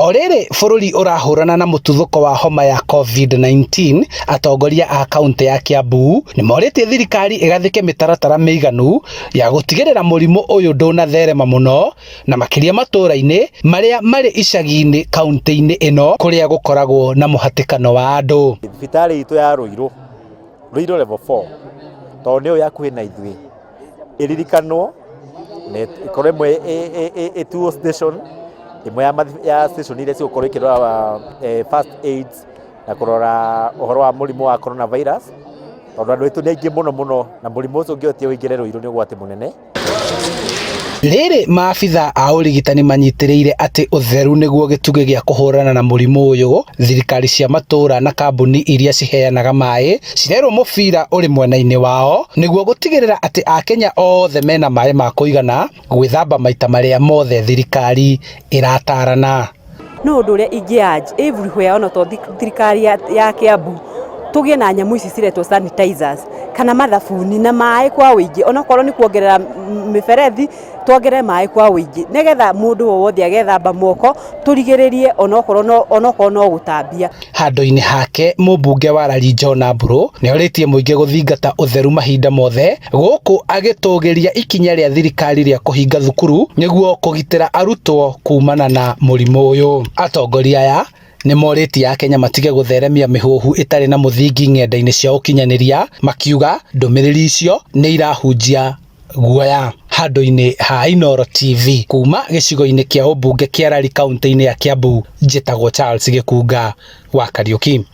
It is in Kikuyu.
O rĩrĩ bũrũri ũrahũrana na mũtuthũko wa homa ya COVID-19, atongoria a kaũntĩ ya Kiambu nĩ morĩtie thirikari ĩgathĩke mĩtaratara mĩiganu ya gũtigĩrĩra mũrimũ ũyũ ndũnatherema mũno na makĩria matũũra-inĩ marĩa marĩ icagi-inĩ kaũntĩ-inĩ ĩno kũrĩa gũkoragwo na mũhatĩkano wa andũ. Thibitarĩ itũ ya Ruiru, Ruiru level 4, tondũ nĩyo ĩ hakuhĩ na ithuĩ, ĩririkanwo na ĩkorwo ĩmwe ĩtuo station ĩmwe ya station iria cigũkorwo ikĩrora first aids na kũrora ũhoro wa mũrimũ wa coronavirus, tondũ andũ aitũ nĩ aingĩ mũno mũno na mũrimũ ũcio ũngĩhotio ũingĩre Ruiru nĩ ũgwati mũnene. Rĩrĩ maabitha a ũrigitani manyitĩrĩire atĩ ũtheru nĩguo gĩtugĩ gĩa kũhũrana na mũrimũ ũyũ, thirikari cia matũũra na kambuni iria ciheanaga maĩ cirerwo mũbira ũrĩ mwena-inĩ wao nĩguo gũtigĩrĩra atĩ akenya othe mena maĩ ma kũigana gwĩthamba maita marĩa mothe thirikari ĩratarana. No ũndũ ũrĩa ingĩ urge everywhere, ona to thirikari ya Kiambu, tũgĩe na nyamũ ici ciretwo sanitizers kana mathabuni na maĩ kwa ũingĩ, onakorwo nĩ kuongerera mĩberethi, tuongerere maĩ kwa ũingĩ nĩgetha mũndũ o wothe agethamba moko, tũrigĩrĩrie onokorwo no gũtambia. Handũ-inĩ hake, mũmbunge wa Lari John Mburu nĩorĩtie mũingĩ gũthingata ũtheru mahinda mothe, gũkũ agĩtũgĩria ikinya rĩa thirikari rĩa kũhinga thukuru nĩguo kũgitĩra arutwo kumana na mũrimũ ũyũ. Atongoria aya nĩ morĩtie akenya matige gũtheremia mĩhuhu ĩtarĩ na mũthingi ng'enda-inĩ cia ũkinyanĩria, makiuga ndũmĩrĩri icio nĩ irahunjia guoya. Handũ-inĩ ha Inooro TV, kuma gĩcigo-inĩ kĩa ũmbunge kĩa Lari kaũntĩ-inĩ ya Kiambu, njĩtagwo Charles Gĩkunga wa Kariuki.